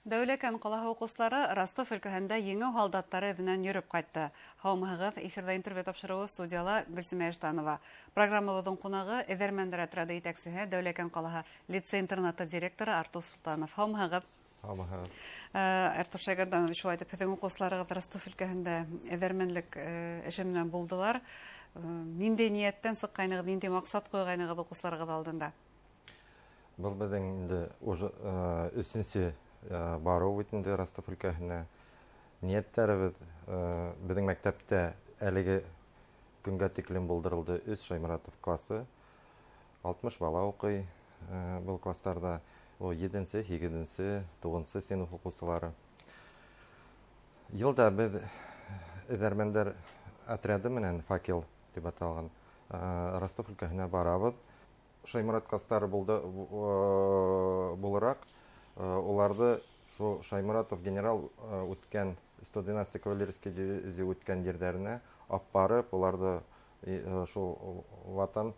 Дәүләкән ҡалаһы уҡыусылары Ростов өлкәһендә еңеү һалдаттары эҙенән йөрөп ҡайтты. Һаумыһығыҙ, эфирҙа интервью тапшырыуы, студияла Гөлсөмә Иштанова. Программабыҙҙың ҡунағы эҙәрмәндәр отряды етәксеһе, Дәүләкән ҡалаһы лицей-интернаты директоры Артур Солтанов. Һаумыһығыҙ. Һаумыһығыҙ. Артур Шәйгәрданович, шулай итеп, һеҙҙең уҡыусыларығыҙ Ростов өлкәһендә эҙәрмәнлек эше менән булдылар. Ниндәй ниәттән сыҡҡайнығыҙ, ниндәй маҡсат ҡуйғайнығыҙ уҡыусыларығыҙ алдында? Был беҙҙең инде уже өсөнсө барыу бит инде Ростов өлкәһенә. Ниәттәребеҙ: беҙҙең мәктәптә әлеге көнгә тиклем булдырылды өс Шайморатов классы. 60 бала уҡый был класстарҙа. Ул 7-нсе, 8-нсе, 9-нсы синыф уҡыусылары. Йылда беҙ эҙәрмәндәр отряды менән, «Факел» тип аталған, Ростов өлкәһенә барабыҙ. Шайморат класстары булды булараҡ, уларҙы шул Шайморатов генерал үткән, 112 кавалерийский дивизия үткән ерҙәренә алып барып, уларҙы шул Ватан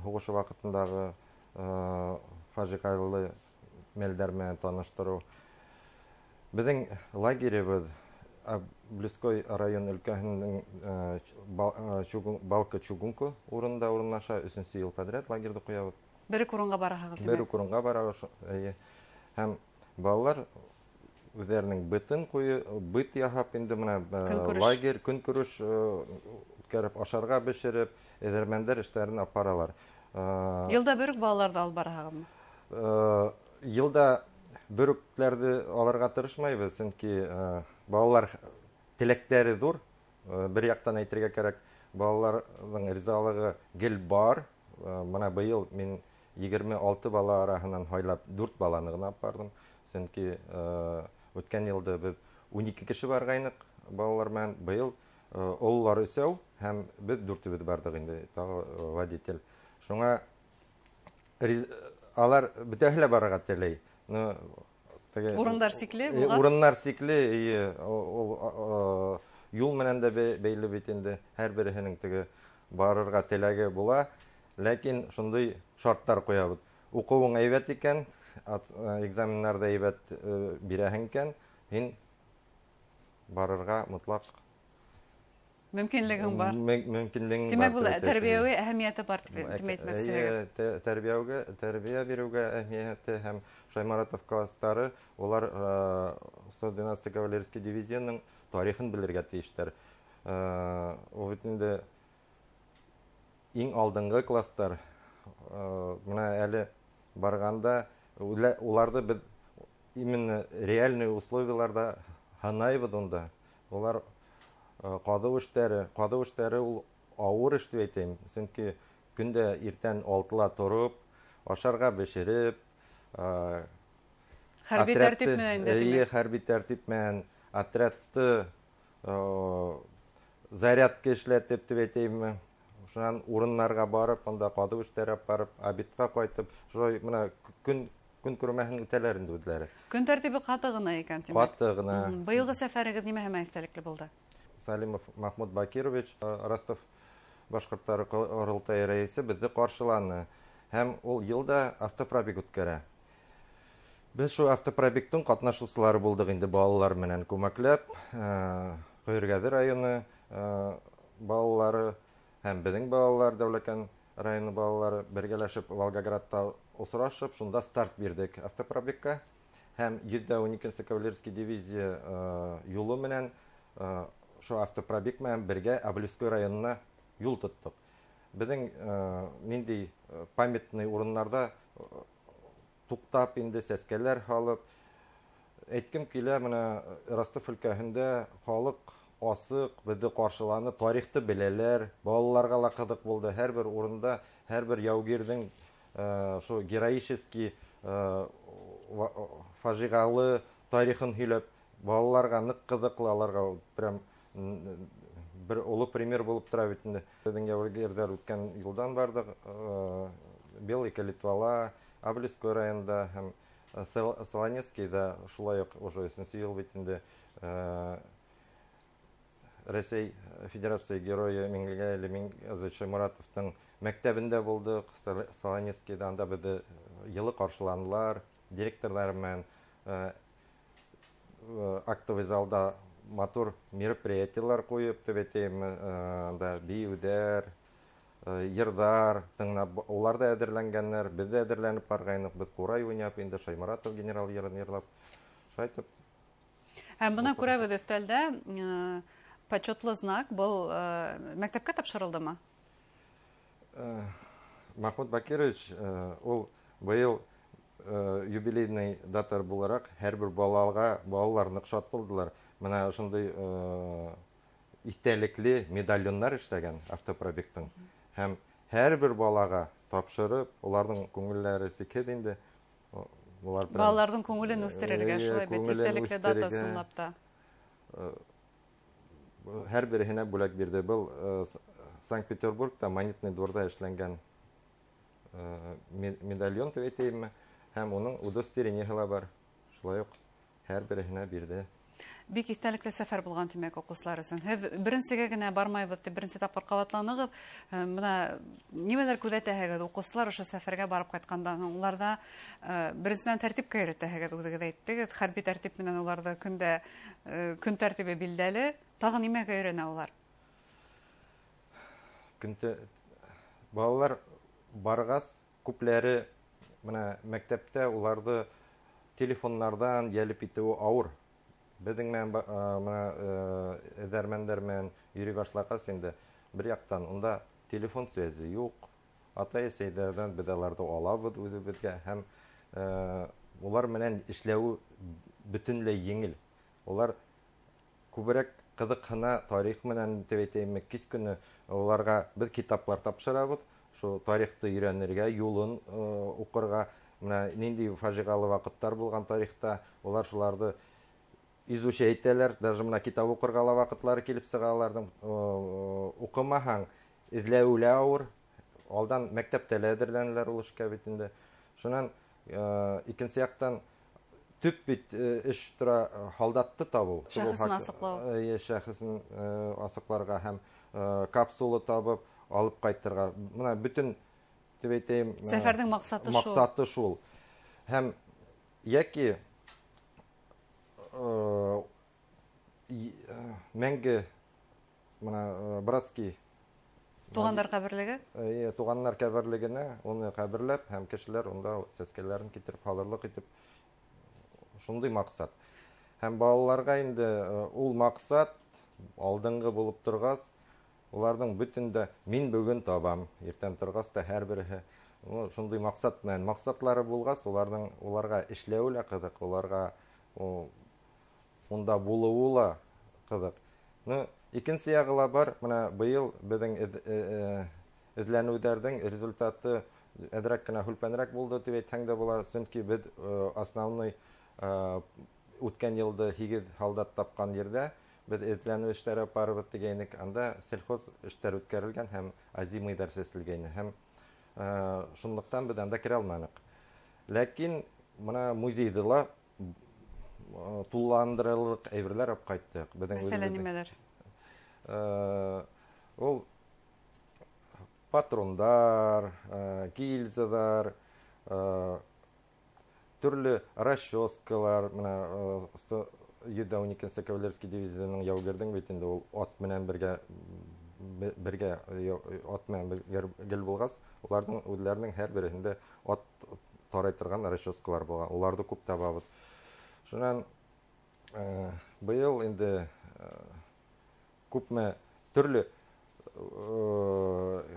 һуғышы ваҡытындағы фажиғәле мәлдәр менән таныштырыу. Беҙҙең лагеребыҙ Блюской район өлкәһенең Балка Чугунка урынында урынлаша. Өсөнсө йыл подряд лагерҙы ҡуябыҙ. Бер үк урынға бараһығыҙ, Бер үк урынға барабыҙ, эйе. Һәм балалар үҙҙәренең бытын ҡуйы, быт яһап инде бына лагерь, көнкүреш үткәреп, ашарға бешереп, эҙәрмәндәр эштәрен алып баралар. Йылда бер үк балаларҙы алып бараһығыҙмы? Йылда бер үктәрҙе алырға тырышмайбыҙ, сөнки балалар теләктәре ҙур. Бер яҡтан әйтергә кәрәк, балаларҙың ризалығы гел бар. Бына быйыл мин 26 бала араһынан һайлап дүрт баланы ғына алып барҙым. Сөнки үткән йылда беҙ 12 кеше барғайныҡ балалар менән. Быйыл ололар өсәү һәм беҙ дүртебеҙ барҙыҡ инде, тағы водитель. Шуңа алар бөтәһе лә барырға теләй. Но теге урындар сикле булғас. Урыннар сикле, эйе, ул юл менән дә бәйле бит инде. Һәр береһенең теге барырға теләге була, ләкин шундай шарттар ҡуябыҙ. Уҡыуың әйбәт икән, экзаменнарҙы әйбәт бирәһең икән, һин барырға мотлаҡ мөмкинлегең бар. Мөмкинлегең. Тимәк, был тәрбиәүи әһәмиәте бар тип әйтмәксеһегеҙ. Тәрбиәүгә, тәрбиә биреүгә әһәмиәте, һәм Шайморатов класстары улар 112 кавалерийский дивизияның тарихын белергә тейештәр. Ул бит инде иң алдынғы класстар. Бына әле барғанда уларҙы беҙ именно реальный условияларҙа һынайбыҙ унда. Улар ҡаҙыу эштәре, ҡаҙыу эштәре ул ауыр эш тип әйтәйем. Сөнки көндә иртән 6-ла тороп, ашарға бешереп, хәрби тәртип менән. Эйе, хәрби тәртип менән отрядты зарядка эшләтеп тип әйтәйемме. Шунан урыннарға барып, анда ҡаҙыу эштәре алып барып, обедҡа ҡайтып, шулай бына көн күрмәһен үтәләр инде үҙҙәре. Көн тәртибе ҡаты ғына икән, тимәк. Ҡаты ғына. Быйылғы сәфәрегеҙ нимәһе менән иҫтәлекле булды? Салимов Махмуд Бакирович, Ростов башҡорттары ҡоролтайы рәйесе, беҙҙе ҡаршыланы. Һәм ул йылда автопробег үткәрә. Беҙ шул автопробегтың ҡатнашыусылары булдыҡ инде балалар менән күмәкләп. Көйөргәҙе районы балалары һәм беҙҙең балалар, Дәүләкән районы балалары бергәләшеп Волгоградта осрашып, шунда старт бирҙек автопробегка. Һәм 112 кавалерийский дивизия юлы менән шул автопробег менән бергә Обливской районына юл тоттоҡ. Беҙҙең ниндәй памятный урыннарҙа туҡтап инде сәскәләр һалып, әйткем килә, бына Ростов өлкәһендә халыҡ асыҡ, беҙҙе ҡаршыланы, тарихты беләләр, балаларға ла ҡыҙыҡ булды. Һәр бер урында, һәр бер яугирҙең шул героический фажиғалы тарихын һөйләп, балаларға ныҡ ҡыҙыҡлы, аларға прям бер оло пример булып тора бит инде. Беҙҙең яугирҙәр үткән юлдан барҙыҡ, Белый Калитвала, Обливской районында һәм Солонецкийҙа шулай уҡ уже өсөнсө йыл бит инде Рәсәй Федерация геройы Миңлеғәле Миңгәзович Шайморатовтың мәктәбендә булдыҡ. Солонецкийҙа, анда беҙҙе йылы ҡаршыланылар, директорҙар менән. Актовый залда матур мероприятиялар ҡуйып, тип әйтәйем, анда бейеүҙәр, йырҙар тыңлап, улар ҙа әҙерләнгәндәр, беҙ ҙә әҙерләнеп барғайныҡ, беҙ ҡурай уйнап, инде Шайморатов генерал йырын йырлап, шулай итеп. Һәм бына күрәбеҙ өҫтәлдә почетлы знак, был мәктәпкә тапшырылдымы? Махмуд Бакирович ул быйыл юбилейный дата булараҡ һәр бер балаға, балалар ныҡ шат булдылар. Бына ошондай иҫтәлекле медальондар эшләгән автопробегтың. Һәм һәр бер балаға тапшырып, уларҙың күңелләре сикһеҙ инде. Улар прям Балаларҙың күңелен үҫтерергә, шулай бит, иҫтәлекле дата ысынлап та. Һәр береһенә бүләк бирҙе. Был Санкт-Петербургта монетный дворҙа эшләнгән медальон тип әйтәйемме? Һәм уның удостоверениеһы ла бар. Шулай уҡ һәр береһенә бирҙе. Бик иҫтәлекле сәфәр булған, тимәк, уҡыусылар өсөн. Һеҙ беренсегә генә бармайбыҙ тип беренсе тапҡыр ҡабатланығыҙ. Бына нимәләр күҙәтәһегеҙ уҡыусылар ошо сәфәргә барып ҡайтҡандан һуң? Уларҙа беренсенән тәртипкә өйрәтәһегеҙ, үҙегеҙ әйттегеҙ, хәрби тәртип менән уларҙы көн тәртибе билдәле. Тағы нимәгә өйрәнә улар? Көндә балалар барғас, күпләре бына мәктәптә уларҙы телефоннарҙан йәлеп итеүе ауыр. Беҙҙең менән бына эҙәрмәндәр менән йөрөй башлағас инде бер яҡтан унда телефон связи юҡ. Атай-әсәйҙәрҙән беҙ аларҙы алабыҙ үҙебеҙгә һәм улар менән эшләүе бөтөнләй еңел. Улар күберәк ҡыҙыҡһына тарих менән тип әйтәйемме, кис көнө уларға беҙ китаплар тапшырабыҙ, шул тарихты өйрәнергә, юлын уҡырға, бына ниндәй фажиғалы ваҡыттар булған тарихта, улар шуларҙы изучать итәләр, даже бына китап уҡырға ла ваҡытлары килеп сыға уларҙың. Уҡымаһаң, эҙләүе лә ауыр. Алдан мәктәптә лә әҙерләнәләр ул эшкә бит инде. Шунан икенсе яҡтан төп бит эш тора һалдатты табыу. Шәхесен асыҡлау. Шәхесен асыҡларға һәм капсула табып алып ҡайтырға. Бына бөтөн, тип әйтәйем, Сәфәрҙең маҡсаты шул. Маҡсаты шул. Һәм йәки мәңге бына братский Туғандар ҡәберлеге? Эйе, туғандар ҡәберлегенә уны ҡәберләп һәм кешеләр унда сәскәләрен китереп һалырлыҡ итеп шундай маҡсат. Һәм балаларға инде ул маҡсат алдынғы булып торғас, уларҙың бөтөн дә мин бөгөн табам, иртән торғас та һәр береһе шундай маҡсат менән маҡсатлары булғас, уларға эшләүе лә ҡыҙыҡ, уларға унда булыуы ла ҡыҙыҡ. Икенсе яғы ла бар, бына быйыл беҙҙең эҙләнеүҙәрҙең результаты әҙерәк кенә һүлпәнерәк булды тип әйтһәң дә була, сөнки беҙ основной үткән йылды 8 һалдат тапҡан ерҙә беҙ эҙләнеү эштәре алып барыбыҙ тигәйнек, анда сельхоз эштәр үткәрелгән һәм озимыйҙар сәселгәйне һәм шунлыҡтан беҙ анда керә алманыҡ. Ләкин бына музейҙы ла тулыландырырлыҡ әйберләр алып ҡайттыҡ. Беҙҙең Мәҫәлән, үҙебеҙҙең нимәләр? Ул патрондар, гильзалар, төрлө расческалар, бына йөҙ ун икенсе кавалерский дивизияның яугирҙең бит инде ул ат менән бергә, ат менән бергә гел булғас, уларҙың үҙләренең һәр береһендә ат тарай торған расческалар булған, уларҙы күп табабыҙ. Шунан быйыл инде күпме төрлө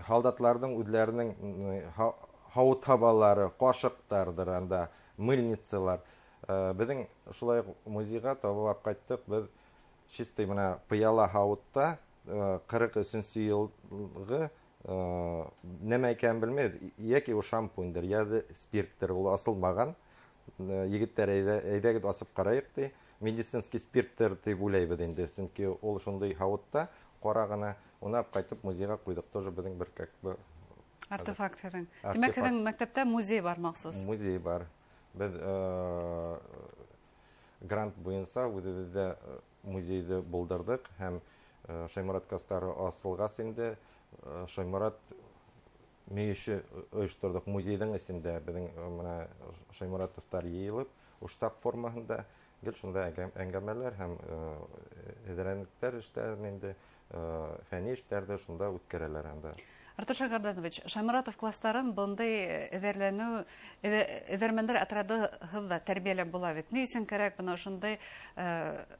һалдатларҙың үҙләренең һауыт-һабалары, ҡашыҡтарҙыр анда, мыльницалар. Беҙҙең шулай уҡ музейға табып алып ҡайттыҡ. Беҙ чистый бына пыяла һауытта ҡырыҡ өсөнсө йылғы нәмә икәнен белмәйбеҙ, йәки ул шампуньдыр, йә спирттер, ул асылмаған. Егеттәр, әйҙәгеҙ асып ҡарайыҡ ти. Медицинский спирттер тип уйлайбыҙ инде, сөнки ул шундай һауытта ҡара ғына, уны алып ҡайтып музейға ҡуйҙыҡ. Тоже беҙҙең бер как бы Артефакт һеҙҙең. Артефакт. Тимәк, һеҙҙең мәктәптә музей бар махсус? Музей бар. Беҙ грант буйынса үҙебеҙҙә музейҙы булдырҙыҡ һәм Шайморат кастары асылғас инде Шайморат мөйөшө ойошторҙоҡ музейҙың эсендә. Беҙҙең бына Шайморатовтар йыйылып, штаб формаһында Гел шунда әңгәмәләр һәм эҙәрәнлектәр эштәрен инде, фәнни эштәрҙе шунда үткәрәләр анда. Артур Шагарданович, Шайморатов кластарын бындай эҙәрләнеү, эҙәрмәндәр отрядыһыҙ ҙа тәрбиәләп була бит. Ни өсөн кәрәк бына ошондай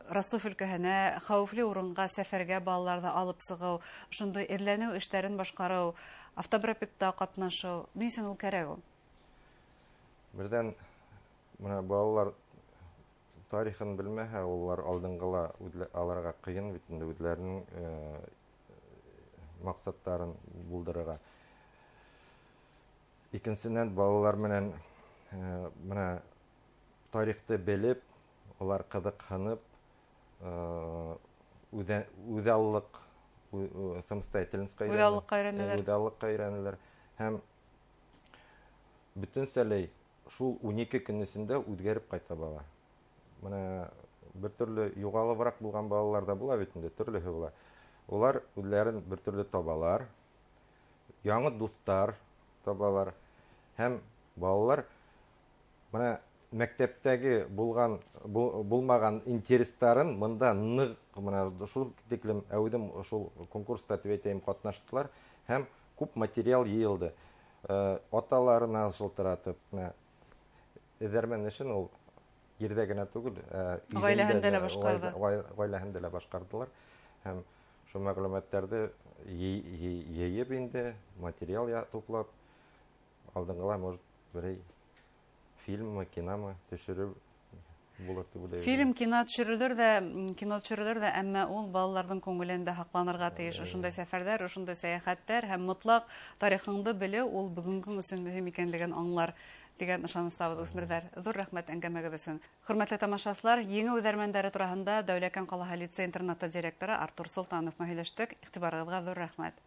Ростов өлкәһенә хәүефле урынға сәфәргә балаларҙы алып сығыу, ошондай эҙләнеү эштәрен башҡарыу, автопробегта ҡатнашыу, ни өсөн ул кәрәк ул? Берҙән, бына балалар тарихын белмәһә, улар алдынғыла аларға ҡыйын бит инде үҙҙәренең маҡсаттарын булдырырға. Икенсенән, балалар менән бына тарихты белеп, улар ҡыҙыҡһынып, үҙаллыҡ, самостоятельностьҡа Үҙаллыҡҡа өйрәнәләр. Үҙаллыҡҡа өйрәнәләр. Һәм бөтөнсәләй шул 12 көн эсендә үҙгәреп ҡайта бала. Бына бер төрлө юғалыбыраҡ булған балалар ҙа була бит инде, төрлөһө була. Улар үҙләрен бер төрлө табалар, яңы дуҫтар табалар. Һәм балалар бына мәктәптәге булмаған интерестарын мында ныҡ, бына шул тиклем әүҙем шул конкурста тип әйтәйем ҡатнаштылар һәм күп материал йыйылды. Аталарына шылтыратып, бына эҙәрмән эшен ул ерҙә генә түгел, Ғаиләһендә лә башҡарҙы. Ғаиләһендә лә башҡарҙылар. Һәм шул мәғлүмәттәрҙе йыйып инде, материал туплап, алдынғыла, может, берәй фильммы, киномы төшөрөп булыр тип уйлайым. Фильм, кино төшөрөлөр ҙә, кино төшөрөлөр ҙә, әммә ул балаларҙың күңелендә һаҡланырға тейеш. Ошондай сәфәрҙәр, ошондай сәйәхәттәр һәм мотлаҡ тарихыңды белеү ул бөгөнгө өсөн мөһим икәнлеген аңлар тигән ышаныстабыҙ, үҫмерҙәр. Ҙур рәхмәт әңгәмәгеҙ өсөн. Хөрмәтле тамашасылар, Еңеү эҙәрмәндәре тураһында Дәүләкән ҡалаһы лицей-интернаты директоры Артур Солтанов менән һөйләштек. Иғтибарығыҙға ҙур рәхмәт.